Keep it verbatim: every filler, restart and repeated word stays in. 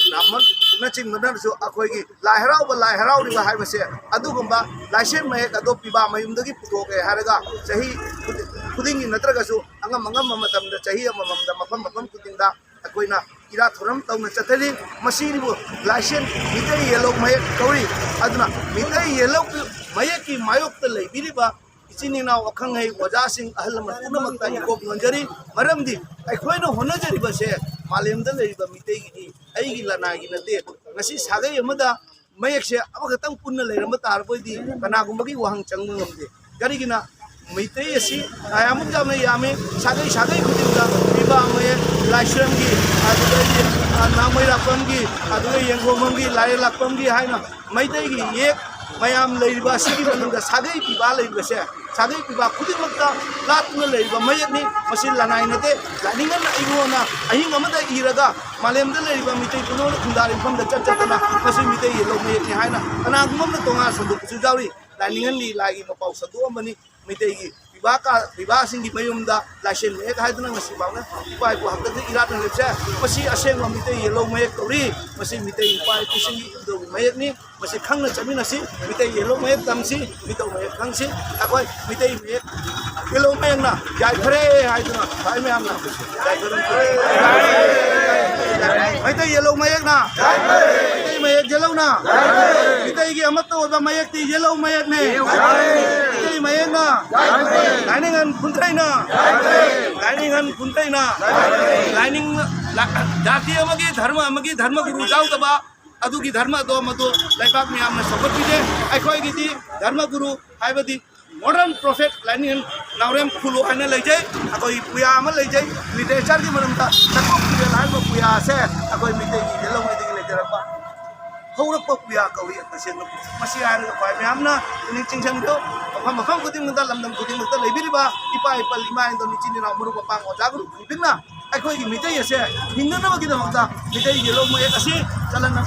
ꯕ꯭ꯔꯥꯍꯃꯟꯅꯆꯤꯡꯕꯅꯁꯨ ꯑꯩꯈꯣꯏꯒꯤ ꯂꯥꯏ ꯍꯔꯥꯎꯕ, ꯂꯥꯏ ꯍꯔꯥꯎꯔꯤꯕ ꯍꯥꯏꯕꯁꯦ ꯑꯗꯨꯒꯨꯝꯕ ꯂꯥꯏꯁꯦꯟ ꯃꯌꯦꯛ ꯑꯗꯣ ꯄꯤꯕꯥ ꯃꯌꯨꯝꯗꯒꯤ ꯄꯨꯊꯣꯛꯑꯦ ꯍꯥꯏꯔꯒ ꯆꯍꯤ ꯈꯨꯗꯤꯡꯒꯤ ꯅꯠꯇ꯭ꯔꯒꯁꯨ ꯑꯉꯝ ꯑꯉꯝꯕ ꯃꯇꯝꯗ ꯆꯍꯤ ꯑꯃꯃꯝꯗ ꯃꯐꯝ ꯃꯐꯝ ꯈꯨꯗꯤꯡꯗ ꯑꯩꯈꯣꯏꯅ ꯏꯔꯥꯠ ꯊꯧꯔꯝ ꯇꯧꯅ ꯆꯠꯊꯔꯤ꯫ ꯃꯁꯤꯕꯨ ꯂꯥꯏꯁꯦꯟ ꯃꯤꯇꯩ ꯌꯦꯜꯍꯧ ꯃꯌꯦꯛ ꯀꯧꯔꯤ꯫ ꯑꯗꯨꯅ ꯃꯤꯇꯩ ꯌꯦꯜꯍꯧ ꯃꯌꯦꯛꯀꯤ ꯃꯥꯌꯣꯛꯇ ꯂꯩꯕꯤꯔꯤꯕ ꯏꯆꯤꯟ ꯏꯅꯥꯎ, ꯑꯈꯪ ꯑꯍꯩ, ꯑꯣꯖꯥꯁꯤꯡ, ꯑꯍꯜ ꯂꯃꯟ ꯄꯨꯝꯅꯃꯛꯇ ꯏꯀꯣꯛ ꯅꯣꯟꯖꯔꯤ꯫ ꯃꯔꯝꯗꯤ ꯑꯩꯈꯣꯏꯅ ꯍꯣꯠꯅꯖꯔꯤꯕꯁꯦ ꯃꯥꯂꯦꯝꯗ ꯂꯩꯔꯤꯕ ꯃꯤꯇꯩꯒꯤꯅꯤ, ꯑꯩꯒꯤ ꯂꯅꯥꯏꯒꯤ ꯅꯠꯇꯦ꯫ ꯉꯁꯤ ꯁꯥꯒꯩ ꯑꯃꯗ ꯃꯌꯦꯛꯁꯦ ꯑꯃꯈꯛꯇꯪ ꯄꯨꯟꯅ ꯂꯩꯔꯝꯕ ꯇꯥꯔꯕꯣꯏꯗꯤ ꯀꯅꯥꯒꯨꯝꯕꯒꯤ ꯋꯥꯍꯪ ꯆꯪꯕ ꯉꯝꯗꯦ꯫ ꯀꯔꯤꯒꯤꯅ? ꯃꯩꯇꯩ ꯑꯁꯤ ꯀꯌꯥꯃꯨꯛ ꯌꯥꯝꯅ ꯌꯥꯝꯃꯤ, ꯁꯥꯒꯩ ꯁꯥꯒꯩ ꯈꯨꯗꯤꯡꯗ ꯄꯤꯕꯥ ꯃꯌꯦꯛ, ꯂꯥꯏꯁ꯭ꯔꯝꯒꯤ, ꯑꯗꯨꯗꯒꯤ, ꯑ, ꯅꯥꯃꯩꯔꯥꯛꯄꯝꯒꯤ, ꯑꯗꯨꯒ ꯌꯦꯡꯒꯣꯝꯕꯝꯒꯤ, ꯂꯥꯏꯔꯦꯜꯂꯥꯛꯄꯝꯒꯤ ꯍꯥꯏꯅ ꯃꯩꯇꯩꯒꯤ ꯏꯌꯦꯛ ꯃꯌꯥꯝ ꯂꯩꯔꯤꯕ ꯑꯁꯤꯒꯤ ꯃꯅꯨꯡꯗ ꯁꯥꯒꯩ ꯄꯤꯕꯥ ꯂꯩꯔꯤꯕꯁꯦ, ꯁꯥꯒꯩ ꯄꯤꯕꯥ ꯈꯨꯗꯤꯡꯃꯛꯇ ꯂꯥꯠꯇꯨꯅ ꯂꯩꯔꯤꯕ ꯃꯌꯦꯛꯅꯤ꯫ ꯃꯁꯤ ꯂꯅꯥꯏ ꯅꯠꯇꯦ꯫ ꯂꯥꯏꯅꯤꯡꯉꯟ ꯑꯏꯕꯣꯅ ꯑꯍꯤꯡ ꯑꯃꯗ ꯏꯔꯒ ꯃꯥꯂꯦꯝꯗ ꯂꯩꯔꯤꯕ ꯃꯤꯇꯩ ꯄꯨꯝꯅꯃꯛꯅ ꯈꯨꯟꯗꯥꯔꯤꯕ ꯃꯐꯝꯗ ꯆꯠ ꯆꯠꯇꯅ ꯃꯁꯤ ꯃꯤꯇꯩ ꯌꯦꯜꯍꯧ ꯃꯌꯦꯛꯅꯤ ꯍꯥꯏꯅ ꯀꯅꯥꯒꯨꯝꯕ ꯑꯃꯅ ꯇꯣꯉꯥꯟ ꯁꯟꯗꯣꯛꯄꯁꯨ ꯌꯥꯎꯔꯤ꯫ ꯂꯥꯏꯅꯤꯡꯉꯟꯒꯤ ꯂꯥꯏꯒꯤ ꯃꯄꯥꯎ ꯁꯟꯗꯣꯛꯑꯝꯕꯅꯤ꯫ ꯃꯤꯇꯩꯒꯤ ꯄꯤꯕꯥ ꯀꯥ-, ꯄꯤꯕꯥꯁꯤꯡꯒꯤ ꯃꯌꯨꯝꯗ ꯂꯥꯏꯁꯦꯟ ꯃꯌꯦꯛ ꯍꯥꯏꯗꯨꯅ ꯉꯁꯤ ꯐꯥꯎꯅ ꯏꯄꯥ ꯏꯄꯨ ꯍꯥꯛꯇꯛꯇ ꯏꯔꯥꯠꯅ ꯂꯩꯕꯁꯦ, ꯃꯁꯤ ꯑꯁꯦꯡꯕ ꯃꯤꯇꯩ ꯌꯦꯜꯍꯧ ꯃꯌꯦꯛ ꯀꯧꯔꯤ꯫ ꯃꯁꯤ ꯃꯤꯇꯩ ꯏꯄꯥ ꯏꯄꯨꯁꯤꯡꯒꯤ ꯏꯕꯨꯙꯧꯒꯤ ꯃꯌꯦꯛꯅꯤ꯫ ꯃꯁꯤ ꯈꯪꯅ ꯆꯠꯃꯤꯟꯅꯁꯤ꯫ ꯃꯤꯇꯩ ꯌꯦꯜꯍꯧ ꯃꯌꯦꯛ ꯇꯝꯁꯤ, ꯃꯤꯇꯧ ꯃꯌꯦꯛ ꯈꯪꯁꯤ꯫ ꯑꯩꯈꯣꯏ ꯃꯤꯇꯩ ꯃꯌꯦꯛ ꯌꯦꯜꯍꯧ ꯃꯌꯦꯛꯅ ꯌꯥꯏꯐꯔꯦ ꯍꯥꯏꯗꯨꯅ ꯈ꯭ꯋꯥꯏ ꯃꯌꯥꯝꯅ ꯌꯥꯏꯐꯔꯦ꯫ ꯃꯩꯇꯩ ꯌꯦꯜꯍꯧ ꯃꯌꯦꯛꯅ, ꯃꯩꯇꯩ ꯃꯌꯦꯛ ꯌꯦꯜꯍꯧꯅ, ꯃꯤꯇꯩꯒꯤ ꯑꯃꯠꯇ ꯑꯣꯏꯕ ꯃꯌꯦꯛꯇꯤ ꯌꯦꯜꯍꯧ ꯃꯌꯦꯛꯅꯤ꯫ ꯃꯤꯇꯩ ꯃꯌꯦꯛꯅ, ꯂꯥꯏꯅꯤꯡꯉꯟ ꯐꯨꯟꯗ꯭ꯔꯩꯅ, ꯂꯥꯏꯅꯤꯡꯉꯟ ꯐꯨꯟꯗ꯭ꯔꯩꯅ, ꯂꯥꯏꯅꯤꯡ, ꯂꯥ-, ꯖꯥꯇꯤ ꯑꯃꯒꯤ, ꯙꯔꯃ ꯑꯃꯒꯤ ꯙꯔꯃ ꯒꯨꯔꯨ ꯌꯥꯎꯗꯕ, ꯑꯗꯨꯒꯤ ꯙꯔꯃꯗꯣ ꯃꯗꯨ ꯂꯩꯕꯥꯛ ꯃꯌꯥꯝꯅ ꯁꯧꯒꯠꯄꯤꯗꯦ꯫ ꯑꯩꯈꯣꯏꯒꯤꯗꯤ ꯙꯔꯃ ꯒꯨꯔꯨ ꯍꯥꯏꯕꯗꯤ modern prophet ꯂꯥꯏꯅꯤꯡꯉꯟ ꯅꯥꯎꯔꯦꯝ ꯈꯨꯂꯨ ꯍꯥꯏꯅ ꯂꯩꯖꯩ꯫ ꯑꯩꯈꯣꯏꯒꯤ ꯄꯨꯌꯥ ꯑꯃ ꯂꯩꯖꯩ꯫ Literature ꯒꯤ ꯃꯔꯝꯗ ꯆꯥꯇ꯭ꯔꯨꯛ ꯇꯨꯔꯦꯜ ꯍꯥꯏꯔꯤꯕ ꯄꯨꯌꯥ ꯑꯁꯦ ꯑꯩꯈꯣꯏ ꯃꯤꯇꯩꯒꯤ ꯌꯦꯜꯍꯧꯉꯩꯗꯒꯤ ꯂꯩꯖꯔꯛꯄ ꯍꯧꯔꯛꯄ ꯄꯨꯌꯥ ꯀꯧꯏ꯫ ꯇꯁꯦꯡꯅ ꯃꯁꯤ ꯍꯥꯏꯔꯒ ꯈ꯭ꯋꯥꯏ ꯃꯌꯥꯝꯅ ꯄꯨꯛꯅꯤꯡ ꯆꯤꯡꯁꯤꯟꯕꯤꯌꯨ꯫ ꯃꯐꯝ ꯃꯐꯝ ꯈꯨꯗꯤꯡꯃꯛꯇ, ꯂꯝꯗꯝ ꯈꯨꯗꯤꯡꯃꯛꯇ ꯂꯩꯕꯤꯔꯤꯕ ꯏꯄꯥ ꯏꯄꯜ, ꯏꯃꯥ ꯏꯟꯗꯣꯜ, ꯏꯆꯤꯟ ꯏꯅꯥꯎ, ꯃꯔꯨꯞ ꯃꯄꯥꯡ, ꯑꯣꯖꯥ ꯒꯨꯔꯨ ꯈꯨꯗꯤꯡꯅ ꯑꯩꯈꯣꯏꯒꯤ ꯃꯤꯇꯩ ꯑꯁꯦ ꯍꯤꯡꯅꯅꯕꯒꯤꯗꯃꯛꯇ ꯃꯤꯇꯩ ꯌꯦꯜꯍꯧ ꯃꯌꯦꯛ ꯑꯁꯤ ꯆꯂꯟ